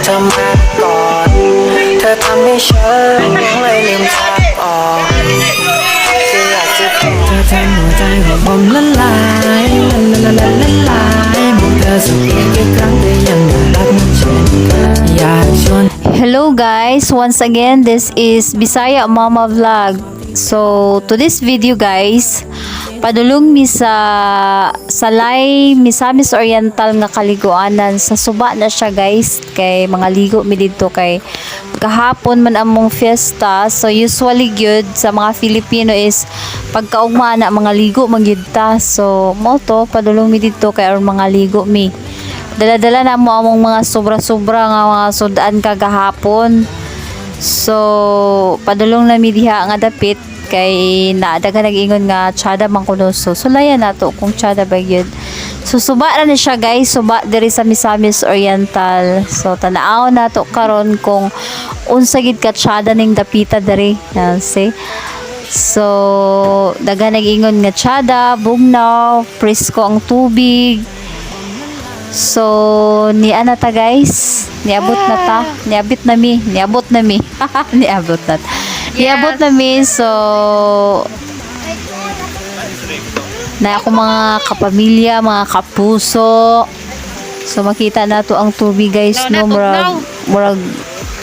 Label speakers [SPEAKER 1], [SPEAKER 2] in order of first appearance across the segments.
[SPEAKER 1] เธอมากอดเธอทำให้ฉันหลงเลยลืมทางออกแค่อยากจะ
[SPEAKER 2] เธอทำหัวใจของผมละลายละละละละละลายมองเธอสักเพียงแค่ครั้งแต่ยังน่ารักเหมือนเช่นเคยอยากชวน
[SPEAKER 3] Hello guys, once again, this is Bisaya Mama Vlog. So to this video guys, padulong mi sa Salay, Misamis Oriental nga kaliguanan. Sa suba na siya guys, kay mga ligo mi didto kay kahapon man among fiesta. So usually gyud sa mga Filipino is pagkaugma na mga ligo man gyud ta. So mao to, padulong mi didto kay aron mga ligo mi. Dala-dala na mo among mga sobra-sobra nga mga sudan kagahapon. So, padulong na mi diha nga dapit kay naadaga nag-ingon nga tsada man kuno. So, sulayan nato kung tsada ba gyud. So, suba na ni siya guys, suba diri sa Misamis Oriental. So, tan-aw nato karon kung unsa gid ka tsada ning dapita diri. Yan, see? So, daghan nag-ingon nga tsada, bugnaw, presko ang tubig. So, niana ta guys. Niabot na ta. Niabot na mi. Niabot na mi. Niabot na ta. Niabot na mi. So, na ako mga kapamilya, mga kapuso. So, makita na to ang tubig guys. No, murag, murag,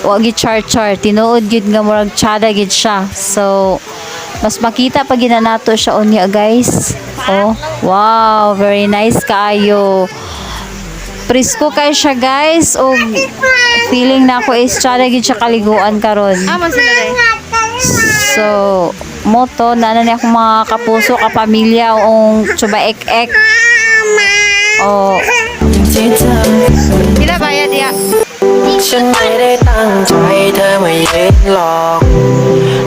[SPEAKER 3] wagi char-char. Tinuod gyud nga murag tsada gyud siya. So, mas makita pa gina nato siya unya guys. Oh, wow, very nice kaayo. Presko kay siya guys og feeling na ako is tsada gyud siya kaliguan karon.
[SPEAKER 4] Amo sila day.
[SPEAKER 3] So, moto na na ni akong mga kapuso, kapamilya ong chuba ek-ek. Oh,
[SPEAKER 2] ที่เธอ
[SPEAKER 4] Pila bayad diha?
[SPEAKER 1] ฉันไม่ได้ตั้งใจเธอมายืนหลอก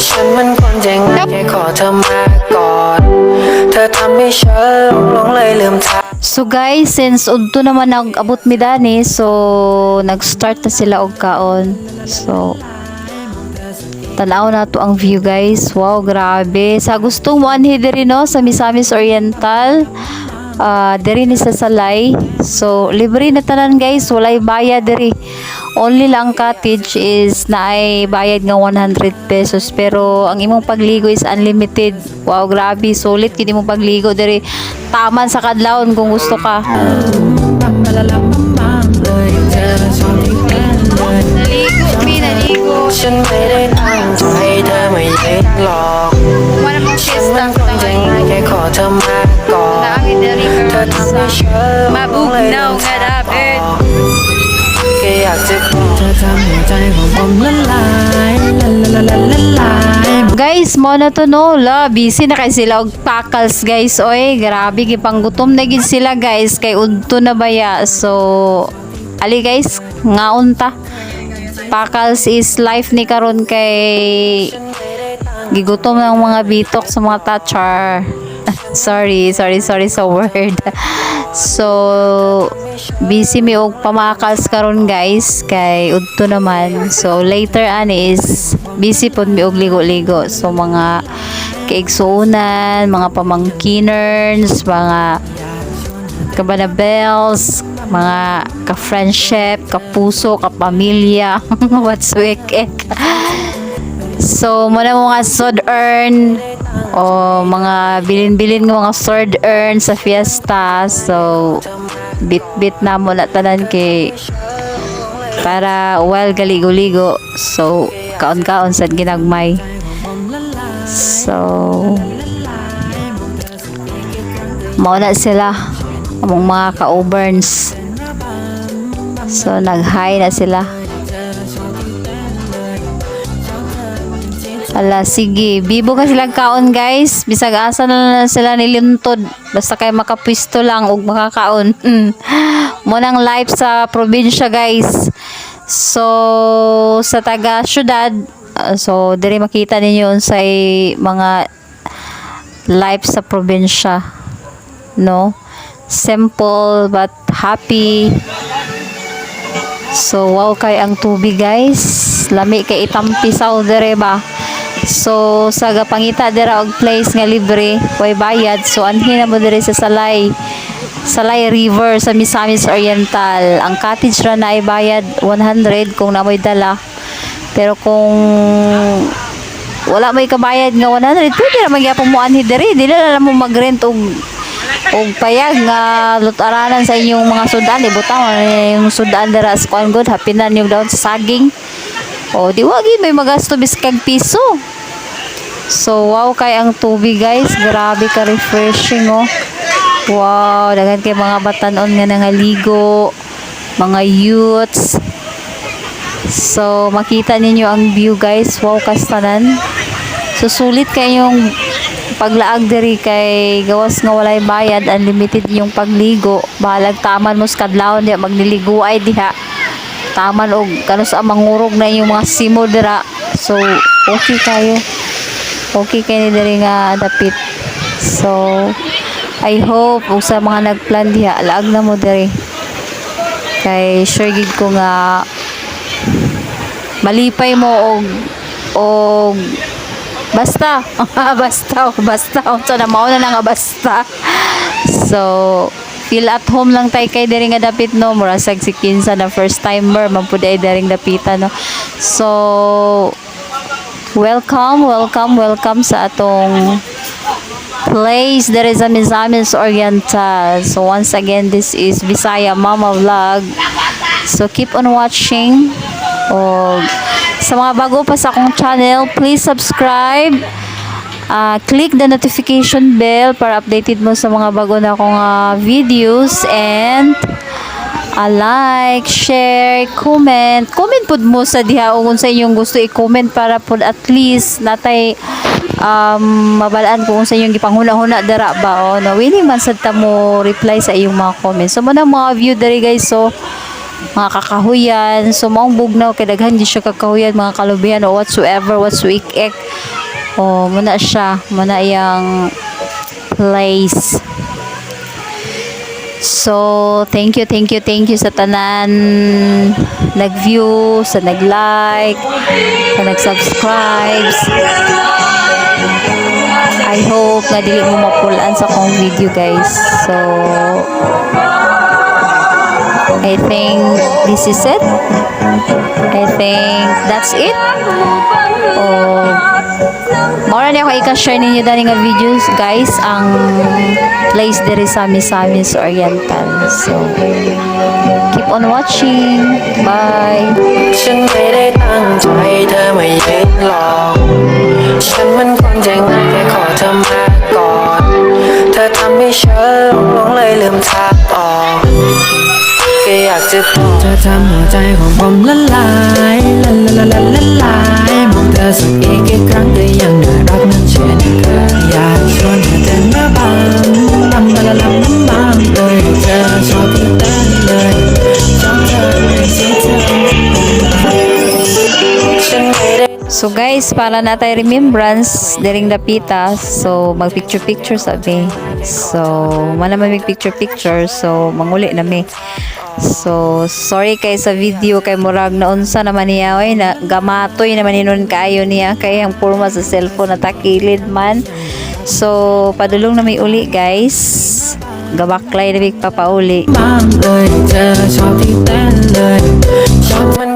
[SPEAKER 1] ฉันมันคนใจง่ายแค่ขอเธอมากอด เธอทำให้ฉันหลงเลยลืมทาง
[SPEAKER 3] So guys, since udto naman nag-abot mi dani, so nag-start na sila og kaon. So tanaw na to ang view guys. Wow, grabe. Sa gustong moanhi diri no sa Misamis Oriental, ah diri ni sa Salay. So libre na tanan guys, walay bayad diri. Only lang cottage is naay bayad nga 100 pesos pero ang imong pagligo is unlimited. Wow, grabe, sulit gid imong pagligo diri. Taman sa kadlawon kung gusto ka.
[SPEAKER 2] เลยเธอชอบที่เป็นเลย
[SPEAKER 4] Naligo mi, naligo.
[SPEAKER 1] ฉันไม่ได้ตั้งใจเธอมายืนหลอก
[SPEAKER 4] Wala mong
[SPEAKER 1] ฉัน
[SPEAKER 4] fiesta.
[SPEAKER 1] มันคนใจง่ายแค่ขอเธอมากอด
[SPEAKER 4] Naami diri
[SPEAKER 1] เธอ
[SPEAKER 4] karon
[SPEAKER 1] ทำให้
[SPEAKER 4] sa
[SPEAKER 1] ฉันหลงเลยลื
[SPEAKER 4] Mabugnaw
[SPEAKER 1] ม
[SPEAKER 4] nga
[SPEAKER 1] ทางอ
[SPEAKER 4] dapit.
[SPEAKER 1] อกแค่อยากจะขอ
[SPEAKER 2] เธอทำหัวใจของผมละลายละละละละละลาย
[SPEAKER 3] Guys, mo na to no. La, busy na kay sila og pakals guys. Oy, grabe gipanggutom na gid sila guys kay udto na baya. So, ali guys, ngaon ta. Pakals is life ni karon kay gigutom ng mga bitok sa mga toucher. Sorry, sorry, sorry sa word. So, busy mi og pamakals karon guys kay udto naman. So, later ani is busy pod mi og ligo-ligo. So, mga kaigsuonan, mga pamangkinerns, mga kabanabels, mga ka-friendship, kapuso, kapamilya, whatsoever. So, muna mga sword earn o mga bilin-bilin nga mga sword earn sa fiesta. So, bit-bit na mo na tanan kay para while galigo-ligo. So, kaon-kaon sad ginagmay. So, mao na sila among mga ka-uberns. So, nag-hi na sila. Ala, sige. Bibo ka silang kaon, guys. Bisag asa na lang sila nilintod. Basta kay makapwisto lang ug makakaon. Mo nang life sa probinsya, guys. So, sa taga syudad, so diri makita ninyo unsay mga life sa probinsya. No? Simple but happy. So, wow kay ang tubig guys. Lami kay itampisaw dire ba. So, sa gapangita dira og place nga libre, way bayad. So, anhi na mo dire sa Salay. Salay River sa Misamis Oriental. Ang cottage ra na ay bayad 100 kung namoy dala. Pero kung wala may kabayad nga 100, pwede ra magyapon mo anhi diri. Dili na lang mo magrent og payag nga lutaranan sa inyong mga sudan. Ibutang yung sudan dira sa kuan good, hapinan yung daon sa saging. O di wagi may magasto biskag piso. So wow kay ang tubig, guys, grabe ka refreshing, oh. Wow, daghan kay mga batanon nga nangaligo, mga youths. So makita ninyo ang view, guys. Wow kastanan. So sulit kayong paglaag diri kay gawas nga walay bayad, unlimited yung pagligo. Bahalag taman mo sa kadlawon diha, magniligo ay diha. Taman og kanus ang mangurog na inyong mga simo dira. So okay kayo. Okay kay ni diri nga dapit. So I hope ug sa mga nagplan diha, laag na mo diri. Kay sure gid ko nga malipay mo og basta basta basta unsa na, mao na nga basta. So feel at home lang tay kay diri nga dapit, no? Mura sag si kinsa na first timer man pud ay diring dapita, no? So welcome, welcome, welcome sa atong place there is a Misamis Oriental. So once again, this is Bisaya Mama Vlog. So keep on watching. O sa mga bago pa sa akong channel, please subscribe. Click the notification bell para updated mo sa mga bago na akong videos and like, share, comment. Comment pud mo sa diha kung sa inyong gusto i-comment para pud at least natay mabalaan kung sa inyong gipanghuna-huna dara ba o no. Willing man sad ta mo reply sa iyong mga comments. So mo na mga view diri, guys. So mga kakahuyan. So maong bugnaw kay daghan di siya kakahuyan, mga kalubihan o whatsoever, whatsoever. O muna siya, muna iyang place. So, thank you, thank you, thank you sa tanan nag-view, sa nag-like, sa nag-subscribe. I hope nga dili mo mapulaan sa akong video, guys. So, I think this is it. I think that's it. Oh, mao ra ni ako ika-share ninyo dani nga videos, guys, ang place diri sa Misamis Oriental. So keep on watching. Bye.
[SPEAKER 1] ฉันไม่ได้ตั้งใจเธอมายืนหลอกฉันมันคนใจง่ายแค่ขอเธอมากอด เธอทำให้ฉันหลงหลงเลยลืมทางออกก็อยากจะบอก
[SPEAKER 2] เธอทำหัวใจของผมละลายละละละละละลายมองเธอสักอีกกี่ครั้งก็ยังน่ารักเหมือนเช่นเคยอยากชวนเธอเต้นระบำลำละลำลำบำเลยเธอชอบที่เต้นเลยชอบเธอในที่เธอ
[SPEAKER 1] ฉันไม่ได้
[SPEAKER 3] So guys, para na tayo remembrance diring dapita. So mag picture picture sabi. So wala man mig picture picture, so manguli na mi. So sorry kay sa video kay murag naunsa naman niya oy, na gamatoy naman hinon kaayo niya kay ang porma sa cellphone na takilid man. So padulong na mi uli, guys. Gabaklay na mig papauli.
[SPEAKER 2] บ้างเลยเธอชอบที่เต้นเลยชอบ
[SPEAKER 1] มัน